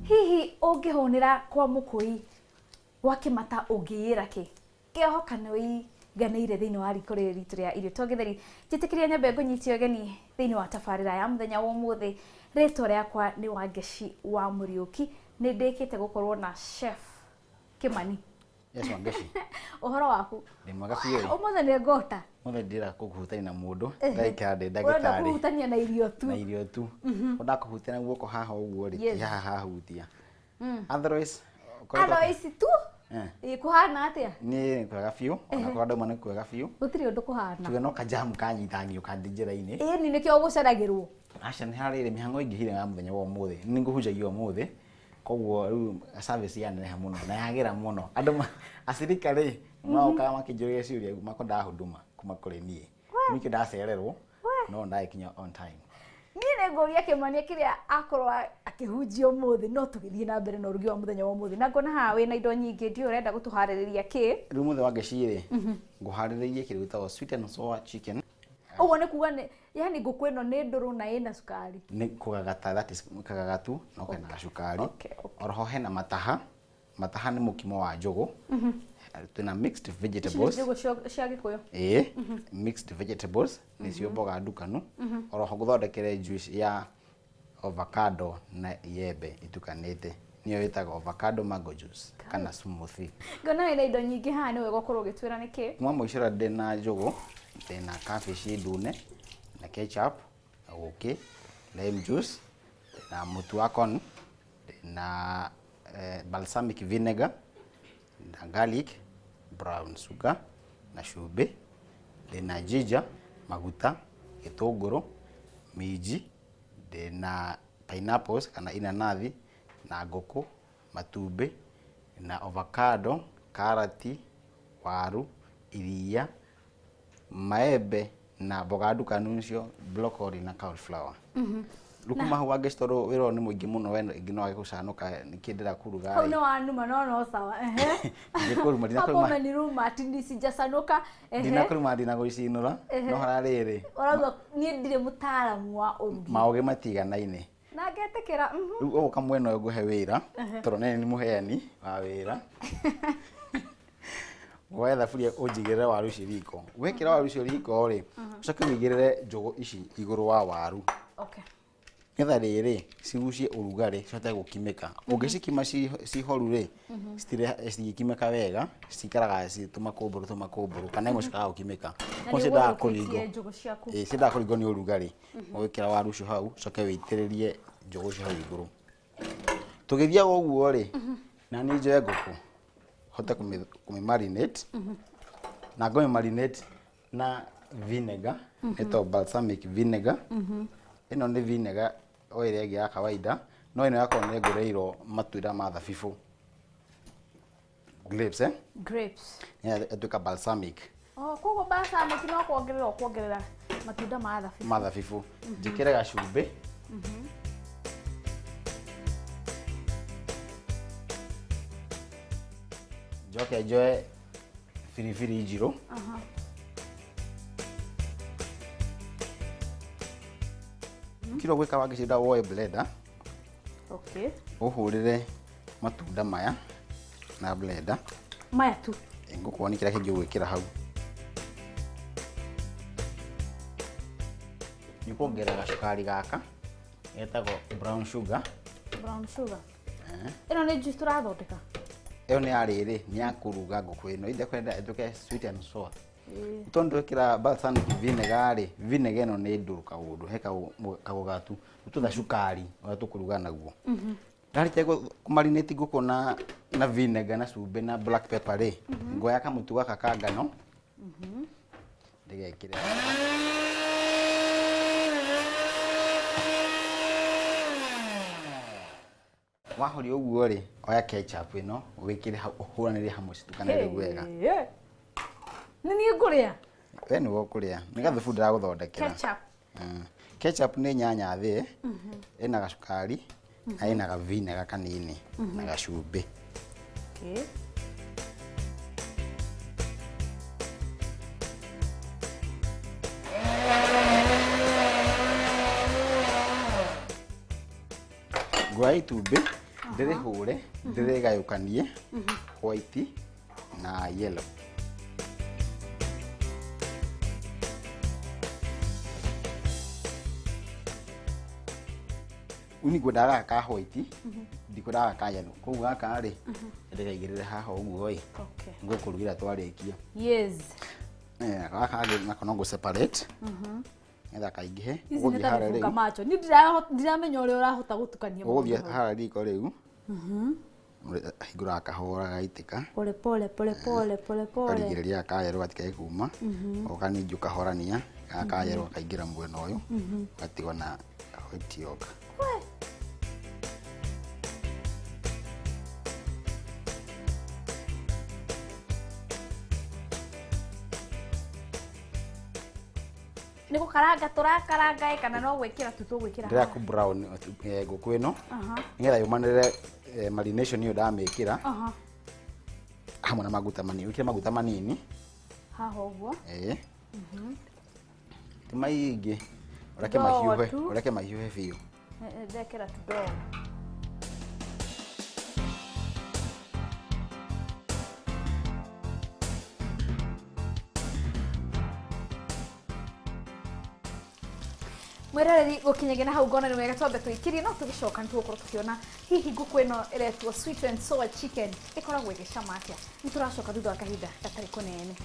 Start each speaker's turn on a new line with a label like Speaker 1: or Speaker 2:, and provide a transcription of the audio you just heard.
Speaker 1: Hihi ũngĩhũnĩra kwa mũkũi gwa kĩmata ũngĩĩra kĩ? Ngĩhoka nĩ ũiganĩire thĩinĩ wa riko rĩrĩ ritũ rĩa irio twa gĩtheri. Njĩtĩkĩria nyambe ngũnyitie ũgeni thĩinĩ wa tabarĩra ya mũthenya wa ũmũthĩ. Rĩtwa rĩakwa nĩ Wangeci wa Mũriũki. Nĩ ndĩkĩte gũkorwo na Chef Kĩmani.
Speaker 2: Yes, Wangeci.
Speaker 1: Ũhoro waku?
Speaker 2: Ndĩ mwega biũ.
Speaker 1: Ũmũthĩ nĩ ngũhota.
Speaker 2: Ũmũthĩ ndĩrenda kũhutania na mũndũ, ndagĩikara ndĩ
Speaker 1: Ũrenda
Speaker 2: ndagĩtarĩ.
Speaker 1: kũhutania na irio tu.
Speaker 2: Na irio tu. Ndakũhutia na guoko haha ũguo rĩ, ti haha hahutia. Otherwise, ũkoretwo-
Speaker 1: Otherwise tu.
Speaker 2: Eh.
Speaker 1: Ĩ, kũhana atĩa?
Speaker 2: Niĩ nĩ kwega biũ, ona korwo ndauma nĩ kwega biũ.
Speaker 1: Gũtirĩ ũndũ kũhana.
Speaker 2: Tuge no kajamu kanyita ngĩũka ndĩ njĩra-inĩ.
Speaker 1: Ĩni nĩkĩo ũgũceragĩrwo.
Speaker 2: Aca nĩ harĩ mĩhang'o ĩingĩhire ya mũthenya wa ũmũthĩ. Nĩ ngũhunjagia ũmũthĩ, koguo rĩu service yaneneha mũno na yagĩra mũno. Andũ acirika rĩ, magokaga makĩnjũria ciũria makwendaga huduma kuma kũrĩ niĩ. Nĩkĩo ndacererwo, no ndagĩkinya on time.
Speaker 1: Niĩ nĩ ngũria Kĩmani kĩrĩa akorwo akĩhunjia ũmũthĩ, no tũgĩthiĩ na mbere na ũrugi wa mũthenya wa ũmũthĩ. Na ngona haha wĩna indo nyingĩ, ndiũĩ ũrenda gũtũharĩrĩria kĩ.
Speaker 2: Rĩu mũthĩ wa Ngeci rĩ, ngũharĩrĩirie kĩndũ gĩtagwo sweet and sour chicken.
Speaker 1: Ũguo nĩ kuga nĩ, yani ngũkũ ĩno nĩ ndũrũ na ĩna cukari.
Speaker 2: Nĩ kũgagata, that is kagagatu no kena gacukari. Oroho hena mataha. Mataha nĩ mũkimo wa njũgũ. Twĩna mixed
Speaker 1: Ici nĩ
Speaker 2: vegetables.
Speaker 1: njũgũ cia Gĩkũyũ.
Speaker 2: Ĩĩ, mixed vegetables nĩcio mboga ndukanu. Oroho ngũthondekere juice ya avocado na iembe itukanĩte, nĩyo ĩtagwo avocado mango juice kana smoothie.
Speaker 1: Ngona wĩna indo nyingĩ haha, nĩ wega ũkorwo ũgĩtwĩra nĩkĩ.
Speaker 2: Kuma mũico ũrĩa ndĩna njũgũ, ndĩna cabbage ndune na ketchup, na ũkĩ, lime juice, ndĩna mũtu wa corn, ndĩna balsamic vinegar, na garlic, brown sugar na cumbĩ, ndĩna ginger, maguta, gĩtũngũrũ, minji, ndĩna pineapples kana inanathi, na ngũkũ, matumbĩ, na avocado, karati, waru, iria, maembe na mboga ndukanu nĩcio broccoli na cauliflower. Rĩu kuma hau Wangeci tondũ wĩra ũyũ nĩ mũingĩ mũno we rĩngĩ no wage gũcanũka nĩkĩ ndĩrenda kũruga
Speaker 1: Hau
Speaker 2: rĩ.
Speaker 1: nĩ wanuma no no sawa. Ehe.
Speaker 2: Ndikũruma,
Speaker 1: Hapo
Speaker 2: ndinakũruma.
Speaker 1: umeniruma ati nisijasanuka. Ehe.
Speaker 2: Ndinakũruma ndinagũcinũra no harĩa rĩrĩ
Speaker 1: Ũrauga niĩ ndirĩ mũtaaramu wa ũrugi.
Speaker 2: Maũgĩ matiganaine.
Speaker 1: Na ngetĩkĩra.
Speaker 2: Rĩu ũgũka mwena ũyũ ngũhe wĩra tondũ nĩ nĩ mũheani wa wĩra. Woe thaburia ũnjigĩrĩre waru ici riko. Wekĩra waru icio riko rĩ, ũcoke ũigĩrĩre njũgũ ici igũrũ wa waru. Nĩgetha rĩrĩ cigucie ũrugarĩ cihote gũkimĩka. Ũngĩcikima ci horu rĩ, citingĩkimĩka wega, cikaraga ci tũmakũmbũrũ tũmakũmbũrũ kana imwe cikaga gũkimĩka.
Speaker 1: Na
Speaker 2: Koguo
Speaker 1: nĩ
Speaker 2: ciendaga
Speaker 1: ũgũthũkĩtie
Speaker 2: kũringwo.
Speaker 1: njũgũ ciaku.
Speaker 2: Ĩĩ ciendaga kũringwo nĩ ũrugarĩ. Ũgwĩkĩra waru icio hau, ũcoke wĩitĩrĩrie njũgũ icio hau igũrũ. Tũgĩthiaga ũguo rĩ, na niĩ njoe ngũkũ hote kũmĩ marinate na ngũmĩ marinate na vinegar ĩtagwo balsamic vinegar. Ĩno nĩ vinegar o ĩrĩa ĩngĩ ya kawaida, no ĩno yakwa nĩ ngũrĩirwo matunda ma thabibũ, grapes, eh?
Speaker 1: Grapes.
Speaker 2: Nĩgetha ĩtuĩka balsamic.
Speaker 1: Oh, koguo balsamic no kuongerera ũkuongerera matunda ma thabibũ.
Speaker 2: Ma thabibũ. Njĩkĩre gacumbĩ. Njoke njoe biribiri njirũ. Kĩrĩa ũgwĩka wangĩcinda woe blender. Ũhũrĩre matunda maya na blender.
Speaker 1: Maya tu.
Speaker 2: Ngũkuonia kĩrĩa kĩngĩ ũgwĩkĩra hau. Nĩ ũkuongerera gacukari gaka getagwo brown sugar.
Speaker 1: Brown sugar. Ĩno nĩ juice tũrathondeka.
Speaker 2: Ĩyo nĩ ya rĩrĩ, nĩ ya kũruga ngũkũ ĩno. Ithe kwenda ĩtuĩke sweet and sour. Tondũ twekĩra balsamic vinegar rĩ, vinegar ĩno nĩ ndũrũ kaũndũ, he kaũgatu. Tũtha cukari ũrĩa tũkũruga naguo. Ndarĩkia kũmarinate ngũkũ na vinegar na cumbĩ na black pepper rĩ, ngoya kamũtu gaka ka ngano, ndĩgekĩre. Wahoria ũguo rĩ, oya ketchup ĩno wĩkĩre hau ũhũranĩrie hamwe citukane rĩu wega.
Speaker 1: Hey. Nĩ niĩ ngũrĩa?
Speaker 2: We nĩwe ũkũrĩa. Nĩ gathubu ndĩragũthondekera.
Speaker 1: Ketchup.
Speaker 2: Ketchup nĩ nyanya thĩĩ, ĩna gacukari na ĩna gavinega kanini na gacumbĩ. Nguoya itumbĩ. Ndĩrĩhũre, ndĩrĩgayũkanie white na yellow. Rĩu nĩngwendaga gaka ka white, ndikwendaga gaka ka yellow. Koguo gaka rĩ, ndĩkaigĩrĩre haha ũguo ĩ. Ngũkũrugĩra twarĩkia.
Speaker 1: Yes.
Speaker 2: Eh, gaka kangĩ nako no ngũ separate nĩgetha kaingĩhe.
Speaker 1: Ici nĩ
Speaker 2: Ũgũthiĩ
Speaker 1: ta
Speaker 2: harĩa
Speaker 1: gĩbunga
Speaker 2: rĩu,
Speaker 1: macho. Niĩ ndiramenya ũrĩa ũrahota gũtukania
Speaker 2: ũgũthiĩ
Speaker 1: maũndũ.
Speaker 2: harĩa riko rĩu, hingũraga kahora gaitĩka.
Speaker 1: Pole pole pole pole pole pole.
Speaker 2: Karigĩrĩria gaka ka yellow gatikae kuma, oka ningĩ ũkahorania gaka ka yellow gakaingĩra mwena ũyũ, gatigwo na white yolk.
Speaker 1: Nĩ gũkaranga tũrakaranga ĩ kana no gwĩkĩra tu tũgwĩkĩra?
Speaker 2: Ndĩrenda kũ brown ngũkũ ĩno nĩgetha yũmanĩrĩre marination ĩyo ndamĩkĩra hamwe na maguta manini. Wĩkĩre maguta manini
Speaker 1: haha ũguo.
Speaker 2: Ĩĩ, ti maingĩ, ũreke
Speaker 1: Kidogo
Speaker 2: mahiũhe
Speaker 1: tu.
Speaker 2: Ũreke mahiũhe biũ.
Speaker 1: Ndekĩra tudogo. Mwĩroreri, gũkinyagia na hau ngona nĩ wega twambe tũikirie, no tũgĩcoka nĩ tũgũkorwo tũkĩona hihi ngũkũ ĩno ĩretwo sweet and sour chicken ĩkoragwo ĩgĩcama atĩa. Nĩ tũracoka thutha wa kahinda gatarĩ kũnene.